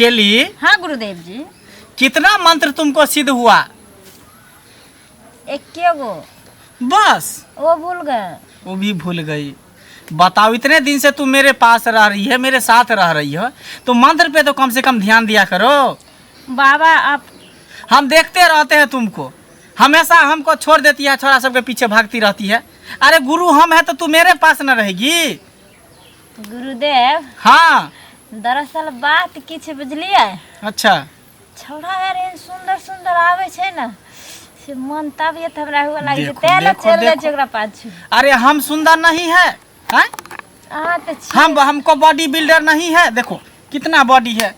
चेली। हाँ गुरुदेव जी। कितना मंत्र तुमको सिद्ध हुआ? एके गो। बस वो भूल गए। वो भी भूल गई। बताओ, इतने दिन से तुम मेरे पास रह रही है, मेरे साथ रह रही हो, तो मंत्र पे तो कम से कम ध्यान दिया करो। बाबा आप हम देखते रहते हैं तुमको, हमेशा हमको छोड़ देती है, छोरा सबके पीछे भागती रहती है। अरे गुरु हम है तो तू मेरे पास न रहेगी? गुरुदेव। हाँ। दरअसल बात की छै बुझलियै? अच्छा। छौड़ा यार एहन सुंदर सुंदर आबै छै ने, से मन तबियत हमरा हुए लागै छै। देखो, तें ने देखो, चलि जाइ देखो। छै ओकरा पाछू। अरे हम सुंदर नहीं है, हैं? अहाँ तऽ छी। हम हमको बॉडी बिल्डर नहीं है? देखो कितना बॉडी है,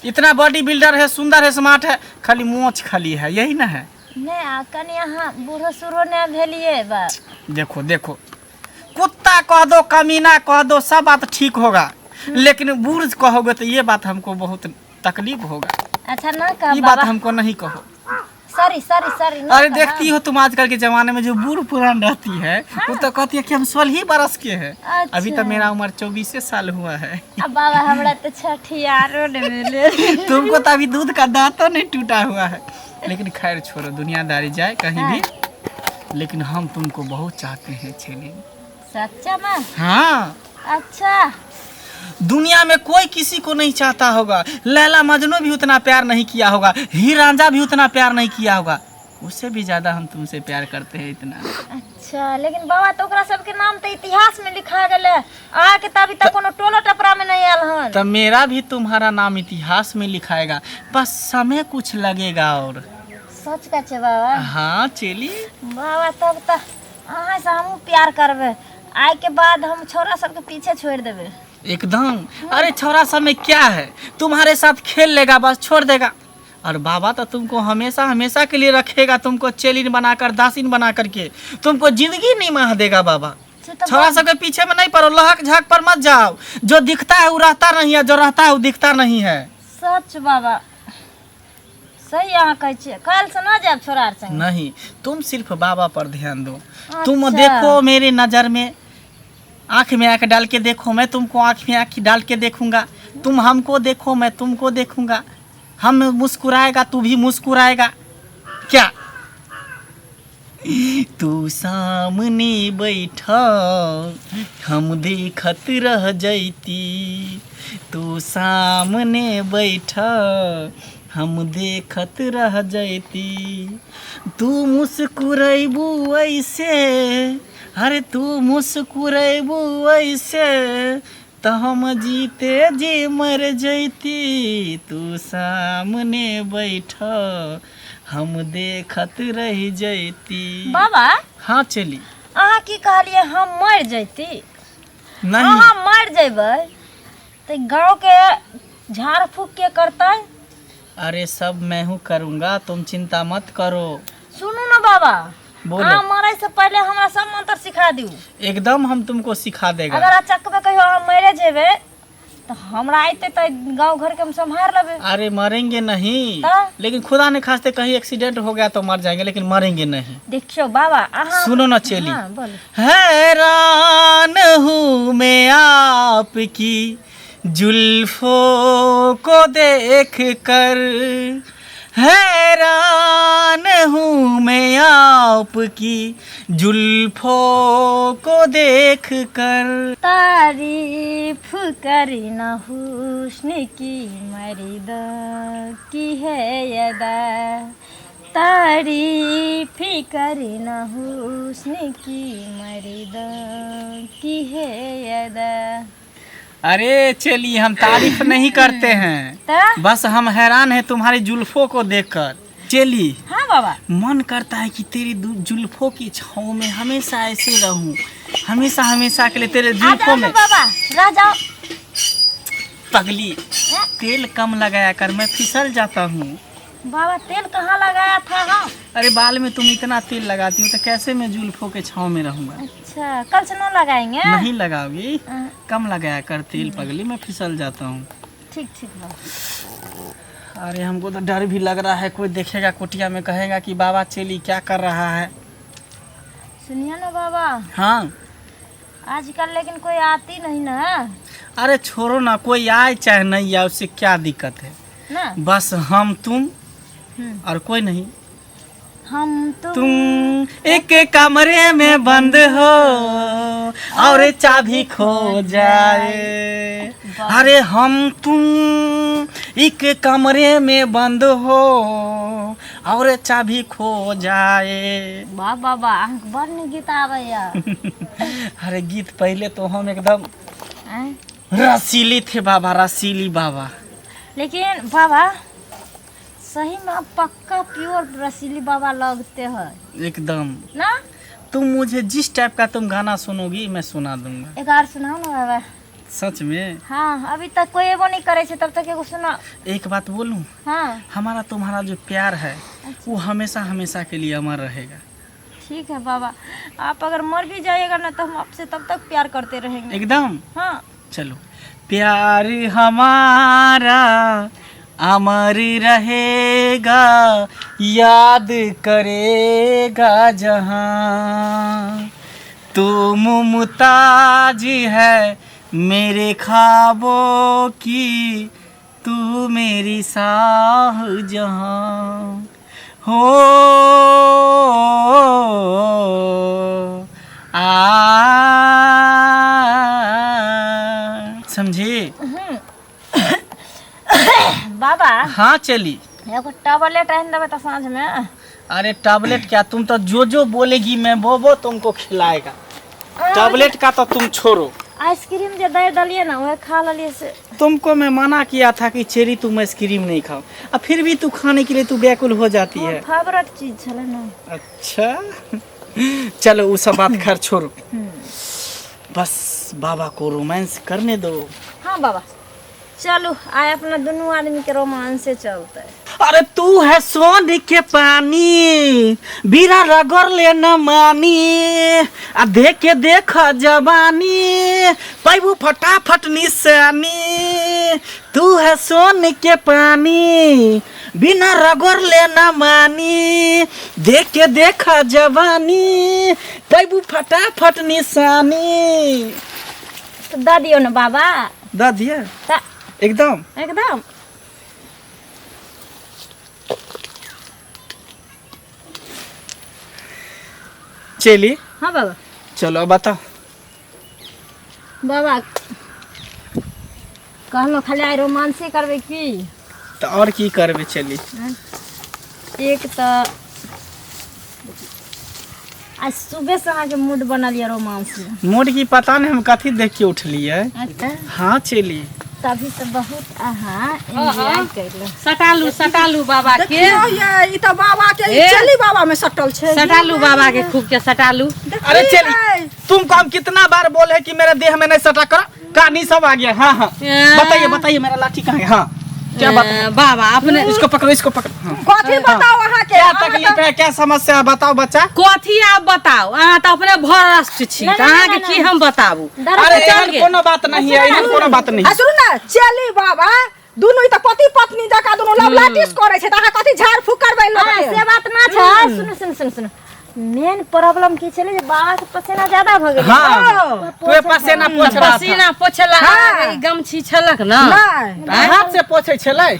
इतना बॉडी बिल्डर है, सुंदर है, स्मार्ट है, खाली मोछ खाली है, यही ना है। नहि, आ कनि अहाँ बूढ़ो सूढ़ो नहि भेलियै बा। देखो देखो, कुत्ता कह दो, कमीना कह दो, सब बात ठीक होगा, लेकिन बूढ़ कहोगे तो ये बात हमको बहुत तकलीफ होगा। अच्छा, ना कह ये बात बाबा। हमको नहीं कहो। Sorry sorry sorry. अरे देखती हो तुम, आजकल के जमाने में जो बूढ़ पुरान रहती है, वो तो कहती है कि हम 16 ही बरस के हैं अभी तो। मेरा उम्र 24 साल हुआ है। आ बाबा, हमरा तऽ छठियारो नहि भेलै। तुमको तो अभी दूध का दांतो नहीं टूटा हुआ है। लेकिन खैर छोड़ो, दुनियादारी जाए कहीं भी, लेकिन हम तुमको बहुत चाहते हैं चेली। सच्चा में? हाँ। अच्छा। दुनिया में कोई किसी को नहीं चाहता होगा। लैला मजनू भी उतना प्यार नहीं किया होगा, हीर रांझा भी उतना प्यार नहीं किया होगा, उससे भी ज्यादा हम तुमसे प्यार करते हैं इतना। अच्छा, लेकिन बाबा, तऽ ओकरा सबके नाम तऽ इतिहास में लिखा गेलै, अहाँके तऽ अभी तक कोनो टोलो टपरा में नहीं आयल हन। तब मेरा भी तुम्हारा नाम इतिहास में लिखाएगा, बस समय कुछ लगेगा और। सच कहै छै बाबा? हाँ चेली। बाबा, तब तऽ अहाँ से हमहूँ प्यार करबै। आइ के बाद हम छोरा सबके पीछे छोड़ि देबै। एकदम। अरे छोरा सब में क्या है, तुम्हारे साथ खेल लेगा, बस छोड़ देगा, और बाबा तो तुमको हमेशा हमेशा के लिए रखेगा, तुमको चेलिन बनाकर, दासिन बना करके तुमको जिंदगी नहीं माह देगा बाबा। से तऽ छोरा सबके पीछे में नहीं पड़ो, लहक झाक पर मत जाओ। जो दिखता है वो रहता नहीं है, जो रहता है वो दिखता नहीं है। सच बाबा, सही अहाँ कहै छियै। काल्हि से ना जायब छोरा आर संगे। नहीं, तुम सिर्फ बाबा पर ध्यान दो तुम। अच्छा। देखो, मेरे नज़र में आँख में आँख डाल के देखो, मैं तुमको आँख में आँख डाल के देखूंगा। तुम हमको देखो, मैं तुमको देखूंगा। हम मुस्कुराएगा, तू भी मुस्कुराएगा। क्या तू सामने बैठा, हम देखत रह जैती। तू सामने बैठा, हम देखत रह जैती। तू मुस्कुरैबू ऐसे, अरे तू मुस्कुरैबू ऐसे, तो हम जीते जी मर जैती। तू सामने बैठ, हम देखत रह जैती। बाबा। हाँ चेली। अहाँ की कहलियै, हम मरि जैती? नहीं। अहाँ मरि जेबै तऽ गाँव के झाड़ फूक के करतै? अरे सब मैं हूँ करूँगा, तुम चिंता मत करो। सुनू ने बाबा। बोलो। अहाँ मरै से पहिले हमरा सब मंत्र सिखा दियौ। एकदम, हम तुमको सिखा देगा। अगर अचक में कहियो अहाँ मरे जेबै तऽ हमरा अयतै तऽ गाँव घर के हम सम्हार लेबै। अरे मरेंगे नहीं। हाँ? लेकिन खुदा ने खास्ते कहीं एक्सीडेंट हो गया तो मर जाएंगे, लेकिन मरेंगे नहीं। देखियौ बाबा, अहाँ सुनो ना चेली। हाँ, बोलू। हैरान हूँ मैं आपकी जुल्फों को देख कर, हैरान हूँ मैं आपकी जुल्फों को देख कर। तारीफ करना हुस्न की मर्द की है अदा, तारीफ करना हुस्न की मर्द की है अदा। अरे चेली, हम तारीफ नहीं करते हैं। तो बस हम हैरान हैं तुम्हारी जुल्फों को देखकर चेली। हाँ बाबा। मन करता है कि तेरी जुल्फों की छाँव में हमेशा ऐसे रहूं, हमेशा हमेशा के लिए तेरे आ जाओ जुल्फों ना में। बाबा, रह जाओ। पगली। हैं? तेल कम लगाया कर, मैं फिसल जाता हूँ। बाबा, तेल कहाँ लगाया था हम? अरे बाल में तुम इतना तेल लगाती हो तो कैसे मैं जुल्फों के छाँव में रहूंगा? अच्छा, कल से न लगाएंगे। नहीं लगाओगी? हाँ, कम लगाया कर तेल पगली, मैं फिसल जाता हूँ। ठीक ठीक बाबा। अरे हमको तो डर भी लग रहा है, कोई देखेगा कुटिया में, कहेगा कि बाबा चेली क्या कर रहा है। सुनिए ना बाबा। हाँ। आजकल लेकिन कोई आती नहीं ना। अरे छोड़ो ना, कोई आए चाहे नहीं आए, उससे क्या दिक्कत है? ना। बस हम तुम और कोई नहीं। हम तुम तुम एक कमरे में बंद हो और चाबी खो जाए। अरे हम तुम एक कमरे में बंद हो और चाबी खो जाए। वाह बाबा, अहाँके बड़ नीक गीत आबैया। अरे गीत पहले तो हम एकदम आँय? रसीली थे बाबा, रसीली बाबा। लेकिन बाबा सही में आप पक्का प्योर रसीली बाबा लगते हैं। एकदम ना। तुम मुझे जिस टाइप का तुम गाना सुनोगी मैं सुना दूंगा। एक और सुनाओ ना बाबा। सच में? हाँ, अभी तक कोई एगो नहीं करे छे, तब तक एगो सुनाओ। एक बात बोलूं? हाँ। हमारा तुम्हारा जो प्यार है वो हमेशा हमेशा के लिए अमर रहेगा। ठीक है बाबा, आप अगर मर भी जाइएगा ना तो हम आपसे तब तक प्यार करते रहेंगे। एकदम। हाँ। चलो, प्यार हमारा अमर रहेगा, याद करेगा जहां, तू मुमताज है मेरे ख्वाबों की, तू मेरी शाह जहां हो। आ समझे बाबा? हाँ चली। एगो टैबलेट आनि देबै तऽ साँझ में। अरे टैबलेट क्या, तुम तो जो जो बोलेगी मैं वो तुमको खिलाएगा। टैबलेट का तो तुम छोड़ो। आइसक्रीम जे दे दलिए ना वह खा लेलिए से। तुमको मैं मना किया था कि चेरी तुम आइसक्रीम नहीं खाओ, अब फिर भी तू खाने के लिए तू व्याकुल हो जाती है। फेवरेट चीज छलै ना। अच्छा चलो वो सब बात खैर छोड़ो, बस बाबा को रोमांस करने दो। हाँ बाबा चलू, आइ अपना दुनू आदमी के रोमांस से चलते। अरे तू है सोने के पानी, बीरा रगड़ ले न मानी, आ देख के देख जवानी, पैबू फटाफट निशानी। तू है सोने के पानी, बिना रगड़ ले न मानी, देख के देख जवानी, पैबू फटाफट निशानी। तऽ दऽ दियौ ने बाबा। दऽ दिया। तऽ एकदम। एकदम। चली। हाँ बाबा। चलो बताओ। बाबा कहलहुँ खाली आइ रोमांसे करबै की? तऽ आओर की करबै चली? एक तऽ आज सुबह से अहाँके मूड बनल यऽ रोमांस में। मूड की पता नहीं हम कथी देख के उठलियै। अच्छा। हाँ चली। तभी तऽ बहुत अहाँ एंजॉय कयलहुँ। सटालू सटालू बाबा के। देखियौ ये, ई तऽ बाबा के ई ए। चली बाबा में सटल छै। सटालू बाबा के खूब के सटालू। अरे चली, तुमको हम कितना बार बोले कि मेरे देह में नहीं सटा करो, कहानी सब आ गया। हाँ हाँ बताइए बताइए, मेरा लाठी कहाँ है? हाँ क्या बात है? बाबा अपने इसको पकड़ो, इसको पकड़ो। हाँ। कथी बताओ अहाँ के? क्या तकलीफ है, क्या समस्या है, बताओ बच्चा। कथी आप बताओ, अहाँ तऽ अपने भ्रष्ट छी, ना, तऽ ना, अहाँके ना, की ना। हम बताबू? अरे चल एहन गे। कोनो बात नहीं है, एहन कोनो बात नहीं आ है। सुनू ने चली बाबा, दुनू ई तऽ पति पत्नी जकाँ दुनू लवलाटिस करै छै, तऽ अहाँ कथी झाड़ फूक करबै हाँ, लोकके? से बात ना छै। सुनू सुनू सुनू सुनू, मेन प्रॉब्लम की छलै जे बाबा के पसीना ज्यादा भऽ गेलै। हाँ तो पसीना पोछ रहा था। पसीना पोछला हाँ। ई गमछी छलक ना? नहि। हाथ से पोछे छलै।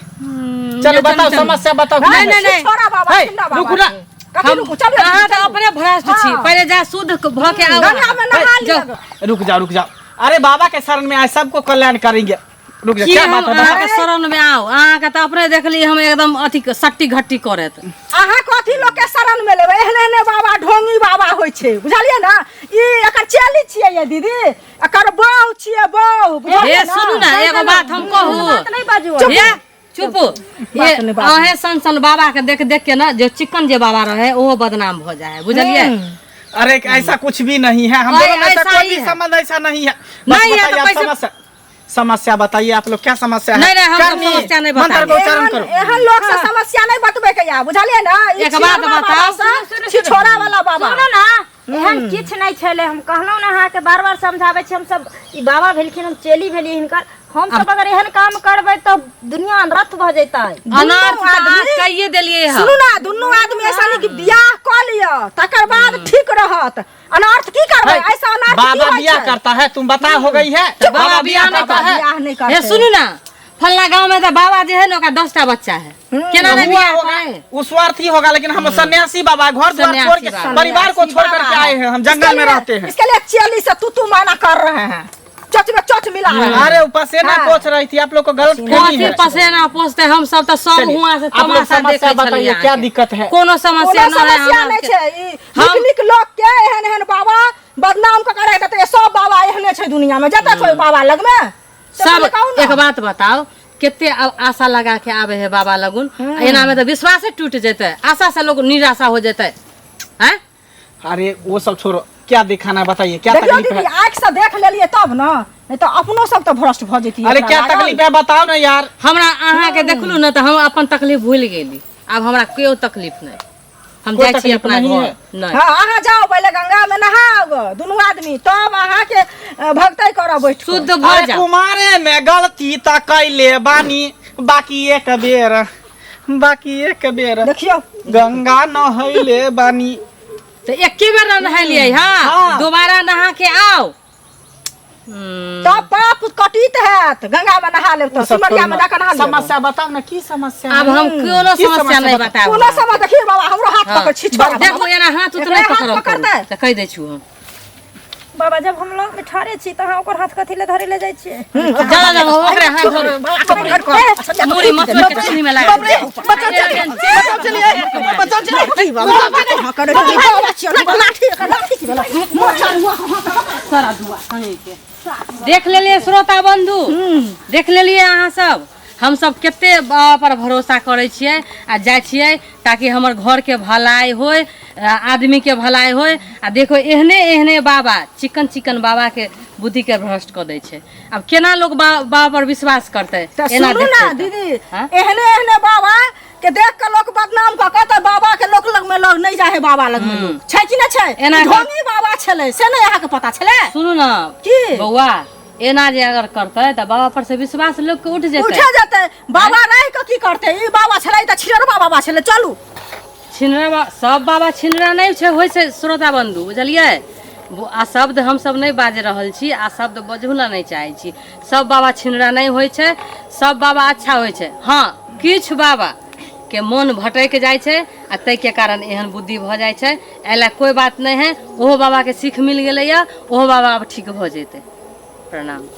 चलो बताओ समस्या बताओ। नहीं, नहीं, नहीं। छोड़ा बाबा, हे, सुनना बाबा रुकू ना। के। कथी रुकू? चलू। अहाँ तऽ अपने भ्रष्ट छी, हाँ। पहिले जा शुद्ध भऽ के आउ। गंगा में नहा लिअ। जाउ। रुक जाओ रुक जाओ, अरे बाबा के शरण में आए सबको कल्याण करेंगे। रुक जा, की क्या हम बात है बताओ। अहाँके शरण में आउ? अहाँके तऽ अपने देखली हम एकदम अथी सट्टी घट्टी करैत। अहाँ कथी लोक के शरण में लेबै? एहने एहने बाबा ढोंगी बाबा होइ छै, बुझलियै ने? ई एकर चेली छियै ये दीदी, एकर बहु छियै, बहु, बुझलियै हे ने? सुनू ने, एगो बात हम कहू। बात नहि बाजू। हे चुप, ये नहि बाजू। अहें सन सन बाबा के देख देख के ना जे चिकन जे बाबा रहे ओहो बदनाम भऽ जाए है, बुझलियै? अरे ऐसा कुछ भी नहीं है, हम अरे, दोनों में ऐसा ऐसा कोई ही भी है। संबंध ऐसा नहीं है। बस नहीं है बताइए तो आप कैसे- समस्या, समस्या बताइए आप लोग, क्या समस्या है? नहीं, नहीं, हम तो करनी, समस्या नहीं मंत्र बताएंगे। का उच्चारण एहन करो। एहन लोक से समस्या नहीं बतबै के या, बुझलियै ने? ई एक बात छिछोरा बताओ। बाबा से, छिछोरा वाला बाबा। सुनू ना, एहन किछु नहि छलै। हम कहलहुँ ने अहाँके, बार बार समझाबै छी हमसब, ई बाबा भेलखिन, हम चेली भेलियै हिनकर। हमसब अगर एहन काम करबै तऽ दुनिया अनर्थ भऽ जेतै। अनर्थ तऽ अहाँ कहिए देलियै हँ। सुनू ना, दुनू आदमी ऐसा नहीं कि बियाह कऽ लिअ तकर बाद ठीक रहत। अनर्थ की करबै? ऐसा अनर्थ की बाबा होइ बियाह छै? करता है, तुम बता हो गई है। बाबा बियाह नहीं करता है। बियाह नहीं हे करते। सुनू ना, फलना गांव में तो बाबा जे है ना, ओकरा 10टा बच्चा है, केना नहीं हुआ बियाह होगा करे? वो स्वार्थी होगा, लेकिन हम सन्यासी बाबा घर द्वार सन्यासी छोड़ के, बाबा। परिवार को छोड़ करके आए हैं, हम जंगल इसके में लिए- रहते हैं। इसके लिए चेली से तू तू माना कर रहे हैं, चोच में चोच मिला रहे हैं। अरे वो पसेना हाँ। पोछ रही थी, आप लोग को गलत फहमी कथी है। पसेना पोछते? हम सब तऽ सब चलिए, हुआं से आप लोग तमाशा समस्या देखै बताइए, छलियै। क्या दिक्कत है? कोनो समस्या कोनो नहि है समस्या हमरा नहीं सबके। छै। ई हम- नीक नीक लोक के एहन एहन बाबा बदनाम कऽ के राखि देतै। सब बाबा एहने छै दुनिया में, जतऽ छै बाबा लग में से सब पहिले कहू ना। एक बात बताओ, कते अब आशा लगा के आवे है बाबा लगुन, एना में तऽ विश्वासे टूट जेतै, आशा से लोग निराशा हो जेतै। हैं? अरे वो सब छोड़ो, क्या दिखाना है बताइए, क्या देखियौ तकलीफ दीदी, है? आँखि से देख लेलियै तब न, नहीं तऽ अपनो सब तऽ भ्रष्ट भऽ जैतियै। अरे एकरा क्या लागल। तकलीफ है बताओ ना यार। हमरा अहाँके देखलू ने तऽ हम अपन तकलीफ भूलि गेली। आब हमरा केओ तकलीफ नहि, हम कोई जाइ छी तकलीफ अपना नहीं घर है? नहि। हाँ, अहाँ जाओ पहिले गंगा में नहाओ ग दुनू आदमी, तब अहाँके भगतै करब बैठ कऽ। शुद्ध भऽ अरे जाउ। कुमारे में गलती त कैले बानी, बाकी एक बेर, बाकी एक बेर देखियौ गंगा नहैले बानी। तऽ एके बेर न नहेलियै? हाँ, हाँ। दोबारा नहा के आउ। तब पाप कटित हैत। गंगा में नहा लेब तऽ उ सब सिमरिया में छोड़ू ना। जाकऽ नहा लेब। समस्या बताओ ना, की समस्या आब है? हम कोनो की समस्या समस्या नहि बताउ? बतायब। कोनो समझ देखियौ बाबा, हमरो हाथ पकड़ छी छोड़ा। देखू, एना हाथ उत एकरे नहि हाथ पकड़ब पकड़तै। तऽ कहि दै छु हम। बाबा, जब हम लग में ठाढ़े छी तऽ अहाँ ओकर हाथ कथी ले धरे ले जाइ छियै? जा जा, ओकरे हाथ धरू, मुड़ी मसुर के चीनी में लगा दे। देख लेलियै श्रोता बंधु, देख लेलियै अहाँ सब, हमसब कते बाबा पर भरोसा करै छियै आ जाइ छियै ताकि हमर घरके भलाई होय, आदमीके भलाई होय। आ देखो, एहने एहने बाबा, चिकन चिकन बाबाके बुद्धिके भ्रष्ट कऽ दै छै। आब केना लोक बाबा पर विश्वास करतै? तऽ एना सुनू ना देखतै तऽ। दीदी, हाँ? एहने एहने बाबा के देख के लोक बदनाम कऽ के तऽ बाबा के लोक लग में लोग नहीं जाए है। बाबा लग में लोग छै कि नहि छै? एना ढोंगी बाबा छलै से नहि अहाँके पता छलै? सुनू ने। की? बौआ, एना जे अगर करतै तऽ बाबा पर से विश्वास लोक के उठ जेतै। उठे जेतै। बाबा रहि कऽ की करतै? ई बाबा छलै तऽ छिड़रबा बाबा छलै। चलू। छिनरा सब बाबा छिनरा नहि छै, होइ छै श्रोता बंधु, बुझलियै? आ शब्द हमसब नहि बाजि रहल छी, आ शब्द बजहु लए नहि चाहै छी। सब बाबा छिनरा नहि होइ छै, सब बाबा अच्छा होइ छै। हँ, किछु बाबा के मोन भटकि जाइ छै आ ताहिके कारण एहन बुद्धि भऽ जाइ छै। एहि लए कोइ बात नहि है, ओहो बाबाके सीख मिल गेलैए, ओहो बाबा आब ठीक भऽ जेतै। प्रणाम।